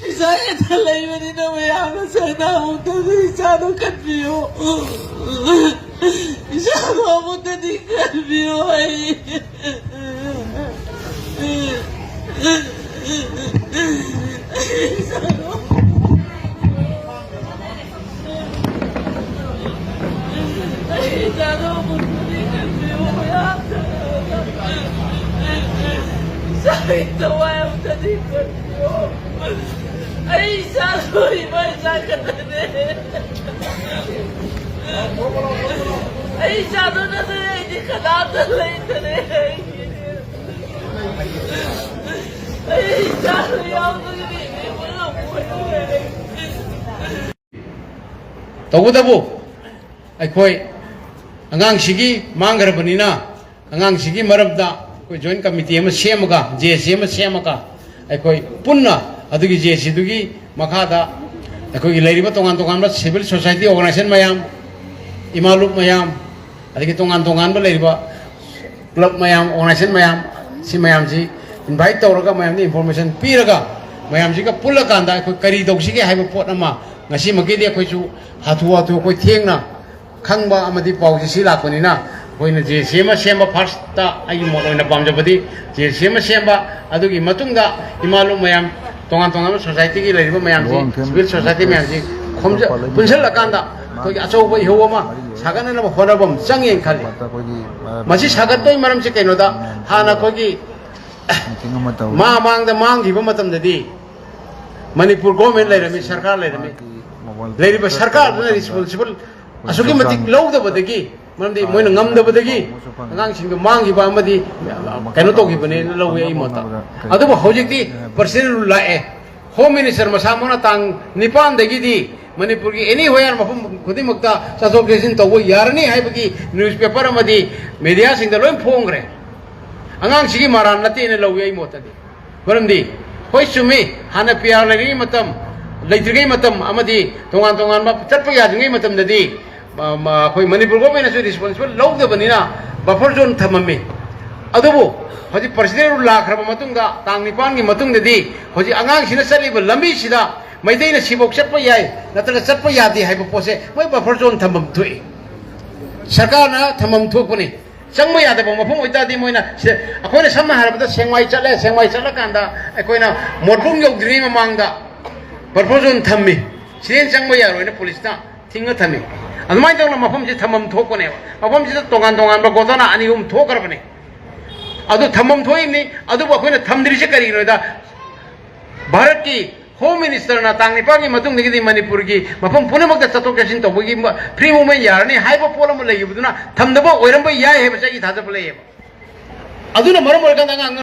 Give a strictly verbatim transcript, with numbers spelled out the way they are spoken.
ꯏꯆꯥ ꯍꯦꯛꯇ ꯂꯩꯕꯅꯤꯅ ꯃꯌꯥꯝꯅ ꯆꯩꯅꯥꯃꯨꯛꯇꯗꯤ ꯏꯆꯥꯗꯣ ꯀꯟꯕꯤꯌꯨ꯫ ꯏꯆꯥꯗꯣ ꯑꯃꯨꯛꯇꯗꯤ ꯀꯟꯕꯤꯌꯨ꯫ ꯑꯩ ꯑꯩ ꯏꯆꯥꯗꯣ ꯑꯃꯨꯛꯇꯗꯤ ꯀꯟꯕꯤꯌꯨ꯫ ꯃꯌꯥꯝꯅ ꯏꯆꯥꯒꯤ ꯊꯋꯥꯏ ꯑꯃꯨꯛꯇꯗꯤ ꯀꯟꯕꯤꯌꯨ꯫ ꯑꯩ ꯏꯆꯥꯗꯣ ꯏꯃꯥ ꯏꯆꯥ ꯈꯛꯇꯅꯦ꯫ ꯑꯩ ꯏꯆꯥꯗꯣ ꯅꯠꯇ꯭ꯔꯗꯤ ꯑꯩꯗꯤ ꯀꯅꯥꯝꯇ ꯂꯩꯇꯔꯦ꯫ ꯑꯩ ꯏꯆꯥꯗꯣ ꯌꯥꯎꯗ꯭ꯔꯗꯤ ꯍꯤꯡꯕ ꯉꯝꯃꯣꯏ꯫ ꯇꯧꯕꯇꯕꯨ ꯑꯩꯈꯣꯏ ꯑꯉꯥꯡꯁꯤꯒꯤ ꯃꯥꯡꯈ꯭ꯔꯕꯅꯤꯅ, ꯑꯉꯥꯡꯁꯤꯒꯤ ꯃꯔꯝꯗ ꯑꯩꯈꯣꯏ ꯖꯣꯏꯟ ꯀꯃꯤꯇꯤ ꯑꯃ ꯁꯦꯝꯃꯒ, ꯖꯦ ꯑꯦ ꯁꯤ ꯑꯃ ꯁꯦꯝꯃꯒ, ꯑꯩꯈꯣꯏ ꯄꯨꯟꯅ ꯑꯗꯨꯒꯤ ꯖꯦ ꯑꯦ ꯁꯤꯗꯨꯒꯤ ꯃꯈꯥꯗ ꯑꯩꯈꯣꯏꯒꯤ ꯂꯩꯔꯤꯕ ꯇꯣꯉꯥꯟ ꯇꯣꯉꯥꯟꯕ ꯁꯤꯚꯤꯜ ꯁꯣꯁꯥꯏꯇꯤ ꯑꯣꯔꯒꯅꯥꯏꯖꯦꯁꯟ ꯃꯌꯥꯝ, ꯏꯃꯥ ꯂꯨꯞ ꯃꯌꯥꯝ, ꯑꯗꯒꯤ ꯇꯣꯉꯥꯟ ꯇꯣꯉꯥꯟꯕ ꯂꯩꯔꯤꯕ ꯀ꯭ꯂꯕ ꯃꯌꯥꯝ, ꯑꯣꯔꯒꯅꯥꯏꯖꯦꯁꯟ ꯃꯌꯥꯝ, ꯁꯤ ꯃꯌꯥꯝꯁꯤ ꯏꯟꯚꯥꯏꯠ ꯇꯧꯔꯒ, ꯃꯌꯥꯝꯗ ꯏꯟꯐꯣꯔꯃꯦꯁꯟ ꯄꯤꯔꯒ, ꯃꯌꯥꯝꯁꯤꯒ ꯄꯨꯜꯂꯀꯥꯟꯗ ꯑꯩꯈꯣꯏ ꯀꯔꯤ ꯇꯧꯁꯤꯒꯦ ꯍꯥꯏꯕ ꯄꯣꯠ ꯑꯃ ꯉꯁꯤꯃꯛꯀꯤꯗꯤ ꯑꯩꯈꯣꯏꯁꯨ ꯍꯥꯊꯨ ꯍꯥꯊꯨ ꯑꯩꯈꯣꯏ ꯊꯦꯡꯅ ꯈꯪꯕ ꯑꯃꯗꯤ ꯄꯥꯎꯁꯤ ꯁꯤ ꯂꯥꯛꯄꯅꯤꯅ, ꯑꯩꯈꯣꯏꯅ ꯖꯦ ꯑꯦ ꯁꯤ ꯑꯃ ꯁꯦꯝꯕ, ꯐꯥꯔꯁꯇ ꯑꯩꯒꯤ ꯃꯣꯠ ꯑꯣꯏꯅ ꯄꯥꯝꯖꯕꯗꯤ ꯖꯦ ꯑꯦ ꯁꯤ ꯑꯃ ꯁꯦꯝꯕ, ꯑꯗꯨꯒꯤ ꯃꯇꯨꯡꯗ ꯏꯃꯥ ꯂꯨꯞ ꯃꯌꯥꯝ, ꯇꯣꯉꯥꯟ ꯇꯣꯉꯥꯟꯕ ꯁꯣꯁꯥꯏꯇꯤꯒꯤ ꯂꯩꯔꯤꯕ ꯃꯌꯥꯝꯁꯤ, ꯁꯤꯚꯤꯜ ꯁꯣꯁꯥꯏꯇꯤ ꯃꯌꯥꯝꯁꯤ ꯈꯣꯝꯖ-, ꯄꯨꯟꯁꯤꯜꯂꯀꯥꯟꯗ ꯑꯩꯈꯣꯏꯒꯤ ꯑꯆꯧꯕ ꯏꯍꯧ ꯑꯃ ꯁꯥꯒꯠꯅꯅꯕ ꯍꯣꯠꯅꯕ ꯑꯃ ꯆꯪꯉꯦꯅ ꯈꯜꯂꯤ꯫ ꯃꯁꯤ ꯁꯥꯒꯠꯄꯒꯤ ꯃꯔꯝꯁꯤ ꯀꯩꯅꯣꯗ, ꯍꯥꯟꯅ ꯑꯩꯈꯣꯏꯒꯤ ꯃꯥ ꯃꯥꯡꯗ ꯃꯥꯡꯈꯤꯕ ꯃꯇꯝꯗꯗꯤ ꯃꯅꯤꯄꯨꯔ ꯒꯣꯔꯃꯦꯟ ꯂꯩꯔꯝꯃꯤ, ꯁꯔꯀꯥꯔ ꯂꯩꯔꯝꯃꯤ꯫ ꯂꯩꯔꯤꯕ ꯁꯔꯀꯥꯔꯗꯨꯅ ꯔꯤꯁꯄꯣꯟꯁꯤꯕꯜ ꯑꯁꯨꯛꯀꯤ ꯃꯇꯤꯛ ꯂꯧꯗꯕꯗꯒꯤ, ꯃꯔꯝꯗꯤ ꯃꯣꯏꯅ ꯉꯝꯗꯕꯗꯒꯤ ꯑꯉꯥꯡꯁꯤꯡꯗꯣ ꯃꯥꯡꯈꯤꯕ ꯑꯃꯗꯤ ꯀꯩꯅꯣ ꯇꯧꯈꯤꯕꯅꯦꯅ ꯂꯧꯋꯤ ꯑꯩ ꯃꯣꯠꯇ꯫ ꯑꯗꯨꯕꯨ ꯍꯧꯖꯤꯛꯇꯤ ꯄ꯭ꯔꯁꯤꯗꯦꯟ ꯔꯨꯜ ꯂꯥꯛꯑꯦ, ꯍꯣꯝ ꯃꯤꯅꯤꯁꯇꯔ ꯃꯁꯥꯃꯛꯅ ꯇꯥꯡ ꯅꯤꯄꯥꯟꯗꯒꯤꯗꯤ ꯃꯅꯤꯄꯨꯔꯒꯤ ꯑꯦꯅꯤ ꯍꯣꯌꯥꯔ ꯃꯐꯝ ꯈꯨꯗꯤꯡꯃꯛꯇ ꯆꯠꯊꯣꯛ ꯆꯠꯁꯤꯟ ꯇꯧꯕ ꯌꯥꯔꯅꯤ ꯍꯥꯏꯕꯒꯤ ꯅ꯭ꯌꯨꯁꯄꯦꯄꯔ ꯑꯃꯗꯤ ꯃꯦꯗꯤꯌꯥꯁꯤꯡꯗ ꯂꯣꯏ ꯐꯣꯡꯈ꯭ꯔꯦ꯫ ꯑꯉꯥꯡꯁꯤꯒꯤ ꯃꯔꯥꯟ ꯅꯠꯇꯦꯅ ꯂꯧꯏ ꯑꯩ ꯃꯣꯠꯇꯗꯤ꯫ ꯃꯔꯝꯗꯤ, ꯍꯣꯏ, ꯆꯨꯝꯃꯤ, ꯍꯥꯟꯅ ꯄꯤ ꯑꯥꯔ ꯂꯩꯔꯤꯉꯩ ꯃꯇꯝ, ꯂꯩꯇ꯭ꯔꯤꯉꯩ ꯃꯇꯝ ꯑꯃꯗꯤ ꯇꯣꯉꯥꯟ ꯇꯣꯉꯥꯟꯕ ꯆꯠꯄ ꯌꯥꯗ꯭ꯔꯤꯉꯩ ꯃꯇꯝꯗꯗꯤ, ꯃ-, ꯃ-, ꯑꯩꯈꯣꯏ ꯃꯅꯤꯄꯨꯔ ꯒꯣꯔꯃꯦꯟꯅꯁꯨ ꯔꯤꯁꯄꯣꯟꯁꯤꯕꯜ ꯂꯧꯗꯕꯅꯤꯅ ꯕꯐꯔ ꯖꯣꯟ ꯊꯝꯃꯝꯃꯤ꯫ ꯑꯗꯨꯕꯨ ꯍꯧꯖꯤꯛ ꯄ꯭ꯔꯁꯤꯗꯦꯟ ꯔꯨꯜ ꯂꯥꯛꯈ꯭ꯔꯕ ꯃꯇꯨꯡꯗ, ꯇꯥꯡ ꯅꯤꯄꯥꯟꯒꯤ ꯃꯇꯨꯡꯗꯗꯤ ꯍꯧꯖꯤꯛ ꯑꯉꯥꯡꯁꯤꯅ ꯆꯠꯂꯤꯕ ꯂꯝꯕꯤꯁꯤꯗ ꯃꯩꯇꯩꯅ ꯁꯤꯐꯥꯎ ꯆꯠꯄ ꯌꯥꯏ ꯅꯠꯇ꯭ꯔꯒ ꯆꯠꯄ ꯌꯥꯗꯦ ꯍꯥꯏꯕ ꯄꯣꯠꯁꯦ ꯃꯣꯏ ꯕꯐꯔ ꯖꯣꯟ ꯊꯝꯐꯝ ꯊꯣꯛꯏ꯫ ꯁꯔꯀꯥꯔꯅ ꯊꯝꯐꯝ ꯊꯣꯛꯄꯅꯤ꯫ ꯆꯪꯕ ꯌꯥꯗꯕ ꯃꯐꯝ ꯑꯣꯏꯇꯥꯔꯗꯤ ꯃꯣꯏꯅ ꯁꯦ-, ꯑꯩꯈꯣꯏꯅ ꯁꯝꯅ ꯍꯥꯏꯔꯕꯗ ꯁꯦꯡꯃꯥꯏ ꯆꯠꯂꯦ, ꯁꯦꯡꯃꯥꯏ ꯆꯠꯂꯀꯥꯟꯗ ꯑꯩꯈꯣꯏꯅ ꯃꯣꯠꯕꯨꯡ ꯌꯧꯗ꯭ꯔꯤꯉꯩ ꯃꯃꯥꯡꯗ ꯕꯐꯔ ꯖꯣꯟ ꯊꯝꯃꯤ꯫ ꯁꯤꯗꯩ ꯍꯦꯟꯅ ꯆꯪꯕ ꯌꯥꯔꯣꯏꯅ ꯄꯨꯂꯤꯁꯅ ꯊꯤꯡꯉ ꯊꯝꯃꯤ꯫ ꯑꯗꯨꯃꯥꯏꯅ ꯇꯧꯅ ꯃꯐꯝꯁꯤ ꯊꯝꯐꯝ ꯊꯣꯛꯄꯅꯦꯕ꯫ ꯃꯐꯝꯁꯤꯗ ꯇꯣꯉꯥꯟ ꯇꯣꯉꯥꯟꯕ ꯒꯣꯗꯥꯅꯥ ꯑꯅꯤ ꯑꯍꯨꯝ ꯊꯣꯛꯈ꯭ꯔꯕꯅꯤ꯫ ꯑꯗꯨ ꯊꯝꯐꯝ ꯊꯣꯛꯏꯕꯅꯤ, ꯑꯗꯨꯕꯨ ꯑꯩꯈꯣꯏꯅ ꯊꯝꯗ꯭ꯔꯤꯁꯦ ꯀꯔꯤꯒꯤꯅꯣꯗ, ꯚꯥꯔꯠꯀꯤ ꯍꯣꯝ ꯃꯤꯅꯤꯁꯇꯔꯅ ꯇꯥꯡ ꯅꯤꯄꯥꯟꯒꯤ ꯃꯇꯨꯡꯗꯒꯤꯗꯤ ꯃꯅꯤꯄꯨꯔꯒꯤ ꯃꯐꯝ ꯄꯨꯝꯅꯃꯛꯇ ꯆꯠꯊꯣꯛ ꯆꯠꯁꯤꯟ ꯇꯧꯕꯒꯤ ꯐ꯭ꯔꯤ ꯃꯨꯚꯃꯦꯟ ꯌꯥꯔꯅꯤ ꯍꯥꯏꯕ ꯄꯣꯠ ꯑꯃ ꯂꯩꯈꯤꯕꯗꯨꯅ ꯊꯝꯗꯕ ꯑꯣꯏꯔꯝꯕ ꯌꯥꯏ ꯍꯥꯏꯕꯁꯦ ꯑꯩꯒꯤ ꯊꯥꯖꯕ ꯂꯩꯌꯦꯕ꯫ ꯑꯗꯨꯅ ꯃꯔꯝ ꯑꯣꯏꯔꯀꯥꯟꯗ ꯑꯉꯥꯡ